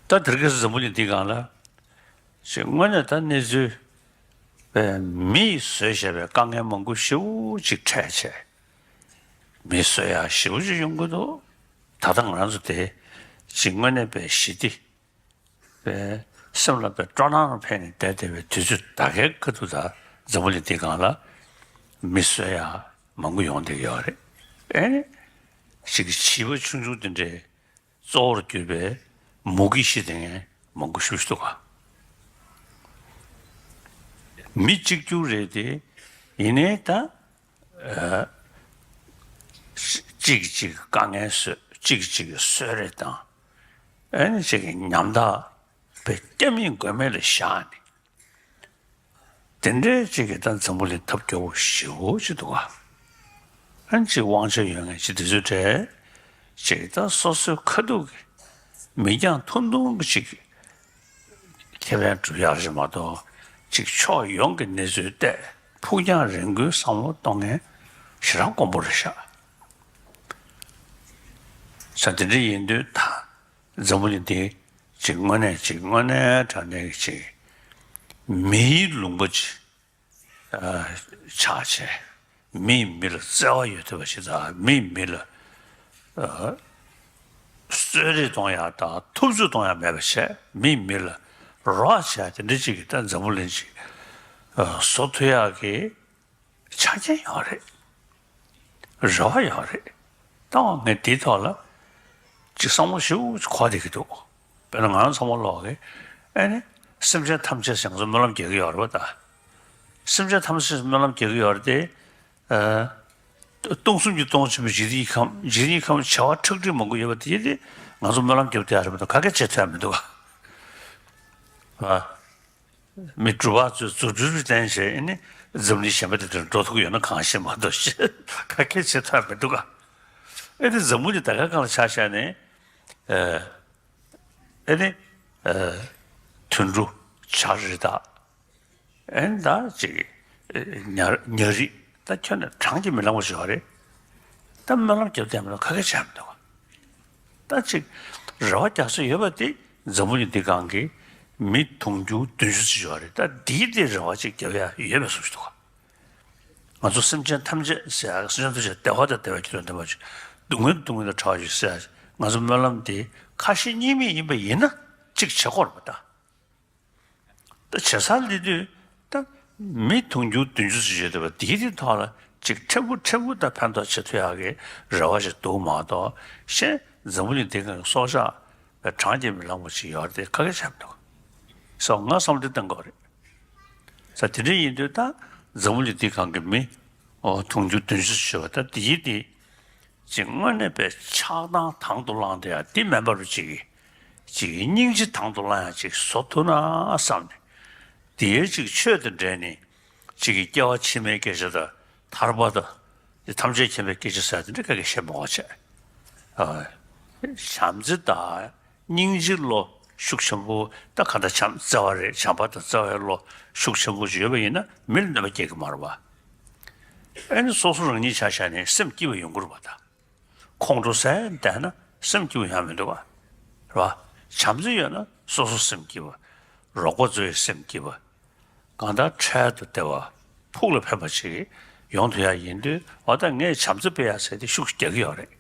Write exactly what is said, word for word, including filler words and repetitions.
ད་དེ་རིང་ཁ་སང་འཛམ་བུ་གླིང་འདིའི་སྒང་ལ་ཅིག་དངོས་གནས་ད་གནས་ཚུལ་པའི་མི་ཡིས་བཟོས་བཞག་པའི་དཀའ་ངལ་མང་པོ་ཞེ་པོ་ཅིག་འཕྲད་བྱས། མི་གསོད་ཡག་ཞེ་པོ་ཅིག་ཡོང་གི་འདུག་ད་ལྟ་ང་རང་ཚོ་དེ་ཅིག་དངོས་གནས་པའི་ཞི་བདེ་པའི་སེམས་ལ་པའི་སྤྲོ་སྣང་འཕེལ་ནས་བསྡད་བསྡད་པའི་དུས་ཚོད་ད་གའི་ཁ་ཐུག་ད་འཛམ་བུ་གླིང་འདིའི་སྒང་ལ་མི་གསོད་ཡག་མང་པོ་ཡོང་བསྡད་ཀྱི་ཡོད་རེད། ཨེ་ནི་ཅིག་བྱིས་པ་ཆུང་ཆུང་དེ་འདྲའི་གཙོ་བོར་གྱུར་པའི་མུ་གེ་ཤི་དེ་ངས་མང་པོ་ཞུ་ཞུ་ག་མི་གཅིག་གྱུར་རེད་དེ། ཡིན་ནའི་ད་ཨ་གཅིག་གིས་གཅིག་གི་དཀའ་ངལ་བཟོས། གཅིག་གིས་གཅིག་གི་གསོད་རེས་དང་། ཨ་ནི་གཅིག་གི་ཉམ་ཐག་པའི་སྐྱ་མིན་མགོན་མེད་ལ་བཞག་ནས། དེ་འདྲའི་ཅིག་གི་ད་འཛམ་བུ་གླིང་ཐབས་སྐྱོ་པོ་ཞེ་པོ་ཅིག་འདུག་ག་ཨ་ཅིག་དབང་ཆ་ཡོད་མཁན་ཅིག་དེ་ཚོའི་གྲས་ཅིག་ད་སོ་སོའི་ཁ་ཐུག་གི་མིག་རྒྱང་ཐུང་ཐུང་གི་ཅིག་ཁེ་ཕན་སྒྲུབ་ཡག་ཞིག་མ་གཏོགས། ཅིག་ཕྱོགས་ཡོངས་ཀྱི་གནས་ཚུལ་བལྟས། ཕུགས་རྒྱང་རིང་པོའི་བསམ་བློ་གཏོང་མཁན་ཞེ་དྲག་དཀོན་པོ་རེད་ཤག་ས་དེ་འདྲ་ཡིན་དུས་ད། འཛམ་བུ་གླིང་འདི་ཅིག་དངོས་གནས་ཅིག་དངོས་གནས་དྲང་གནས་ཀྱི་ཅིག་མིའི་ལུང་པ་ཅིག་ཨ་ཆགས་བྱས། མིས་མི་ལ་བརྩེ་བ་ཡོད་ཐུབ་པ་ཞིག་དང་། མིས་མི་ལ་ཨ་གསོད་རེས་གཏོང་ཡག་དང་ཐུབ་ཚོད་གཏོང་ཡག་མེད་པ་བྱས། མིས་མི་ལ་རོགས་བྱས་དེ་འདྲ་ཅིག་གི་ད་འཛམ་བུ་གླིང་ཅིག་ཨ་བཟོ་ཐུབ་ཡག་གི་ཆ་རྐྱེན་ཡོད་རེད། རེ་བ་ཡོད་རེད། ད་ངས་དེའི་ཐོག་ལ་ཅིག་བསམ་བློ་ཞེ་པོ་ཅིག་འཁོར་བསྡད་ཀྱི་འདུག་དཔེར་ན་ང་རང་ཚང་མ་ལོག་གི་ཨ་ནི་སེམས་ཅན་ཐམས་ཅད་ང་ཚོ་སྨོན་ལམ་རྒྱག་གི་ཡོད་རེད་པ། ད་སེམས་ཅན་ཐམས་ཅད་སྨོན་ལམ་རྒྱག་གི་ཡོད་རེད་དེ། ཨ་སྟོང་གསུམ་གྱི་སྟོང་ཆེན་པོ་འཇིག་རྟེན་གྱི་ཁམས། འཇིག་རྟེན་གྱི་ཁམས་བྱ་བ་ཁྲག་ཁྲིག་མང་པོ་ཡོད་པ་དེ་དེ་ང་ཚོ་སྨོན་ལམ་རྒྱབ་བསྡད་ཡག་རེད་པ། ད་ག་གེ་བྱེད་ཐུབ་ཡག་མི་འདུག་ག་ཨ། མི་སྒྲུབ་པ་ཚོས་རྫུ་འཕྲུལ་བསྟན་བྱས་ཨ་ནི་འཛམ་གླིང་གཞན་པ་དེ་དུ་འགྲོ་ཐུབ་ཀྱི་ཡོད་ན་གང་ཤེས་མ་གཏོགས། ག་གེ་བྱེད་ཐབས་མི་འདུག་ག་ཨ་ནི་འཛམ་བུ་གླིང་ད་ག་སྒང་ལ་ཆ་བཞག་ནས་ཨ་ནི་དུད་འགྲོ། བྱ་རི་དྭགས། ཨ་ནི་ད་ཅིག་ཉ་ཉ་རིགས། ད་ཁྱོན་ནས་བགྲང་གིས་མི་ལང་བ་ཞིག་ཡོད་རེད། ད་སྨོན་ལམ་རྒྱབ་བསྡད་མི་འདུག་ག་གེ་བྱས་མི་འདུག་ག་ད་ཅིག་རེ་བ་རྒྱག་ས་ཡོད་པ་དེ་འཛམ་བུ་གླིང་འདི་སྒང་གི་མི་དུང་ཕྱུར་བདུན་ཅུ་ཙམ་ཡོད་རེད། ད་འདིའི་དེ་རེ་བ་ཅིག་རྒྱབ་ཡག་ཡོད་པའི་བཟོ་ཞིག་འདུག་ག་ང་ཚོ་སེམས་ཅན་ཐམས་ཅད་ཟེར་ཡག་སེམས་ཅན་ཐམས་ཅད་བདེ་བ་དང་བདེ་བའི་རྒྱུ་མཚན་ལྡན་པ་ཅིག་སྡུག་བསྔལ་སྡུག་བསྔལ་དང་བྲལ་བ་ཅིག་ཟེར་ཡག་ང་ཚོ་སྨོན་ལམ་དེ་ཁ་ཞེ་གཉིས་མེད་ཡིན་པ་ཡིན་ན་ཅིག་བྱེད་དགོས་རེད་པ། ད། ད་བྱེད་སར་སླེབས་དུས་ད་མི་དུང་ཕྱུར་བདུན་ཅུ་ཙམ་ཡོད་བསྡད་པ་དེའི་དེའི་ཐོག་ལ་ཅིག་ཕྲན་བུ་ཕྲན་བུ་ད་ཕན་ཐོགས་བྱེད་ཐུབ་ཡག་གི་རེ་བ་ཞིག་འདུག་མ་གཏོགས། གཞན་འཛམ་བུ་གླིང་འདི་སྒང་གི་སྲོག་ཆགས་བགྲང་གིས་མི་ལང་བ་ཞིག་ཡོད་རེད་དེ་ག་གེ་བྱས་མི་འདུག་ག་སོ་ང་བསམ་བློ་བཏང་དགོས་རེད། ས་དེ་འདྲ་ཡིན་དུས་ད་འཛམ་བུ་གླིང་འདི་སྒང་གི་མི་ཨོ་དུང་ཕྱུར་བདུན་ཅུ་ཙམ་ཡོད་པ་ད་དེའི་དེ། ཅིག་དངོས་གནས་པའི་ཆགས་སྡང་དང་དུ་བླངས་ཏེ་ཡང་འདི་མེད་པ་རུ་ཅིག་ཅིག་སྙིང་རྗེ་དང་དུ་བླངས་ཡང་ཅིག་བཟོ་ཐུབ་ན་བསམ་ནས། དེའི་ཅིག་ཆོས་དང་འབྲེལ་ནས་ཅིག་གི་སྐྱེ་བ་ཕྱི་མའི་སྐད་ཆ་དང་ཐར་པ་དང་། ཐམས་ཅད་མཁྱེན་པའི་སྐད་ཆ་ཟེར་དེ་འདྲ་ག་གེ་བཤད་མི་དགོས་བྱས། ཨ། བྱམས་བརྩེ་དང་སྙིང་རྗེ་བློ་ཤུགས་ཆེན་པོ། ད་ག་འདྲ་བྱམས་བརྩེ་བ་རེད། བྱམས་པ་དང་བརྩེ་བའི་བློ་ཤུགས་ཆེན་པོ་ཅིག་ཡོད་པ་ཡིན་ན་མི་ལ་གནོད་པ་སྐྱེལ་གི་མ་རེད་པ། ཨ་ནི་སོ་སོ་རང་ཉིད་ཆ་བཞག་ནས་སེམས་སྐྱིད་པ་ཡོང་གི་རེད་པ་ད། ཁོང་ཁྲོ་ཟ་བསྡད་ན་སེམས་སྐྱིད་པོ་ཡོང་མི་འདུག་ག་རེད་པ། བྱམས་བརྩེ་ཡོད་ན་སོ་སོ་སེམས་སྐྱིད་པ། རོགས་པ་ཚོའི་སེམས་སྐྱིད་པ། གང་ལྟར་འཕྲལ་དུ་བདེ་བ་ཕུགས་ལ་ཕན་པ་ཞིག་ཡོང་ཐུབ་ཡག་ཡིན་དུས། འོ་ད་ངས་བྱམས་བརྩེ་སྤེལ་ཡག་ཟེར་དེ་ཤུགས་རྒྱག་གི་ཡོད་རེད།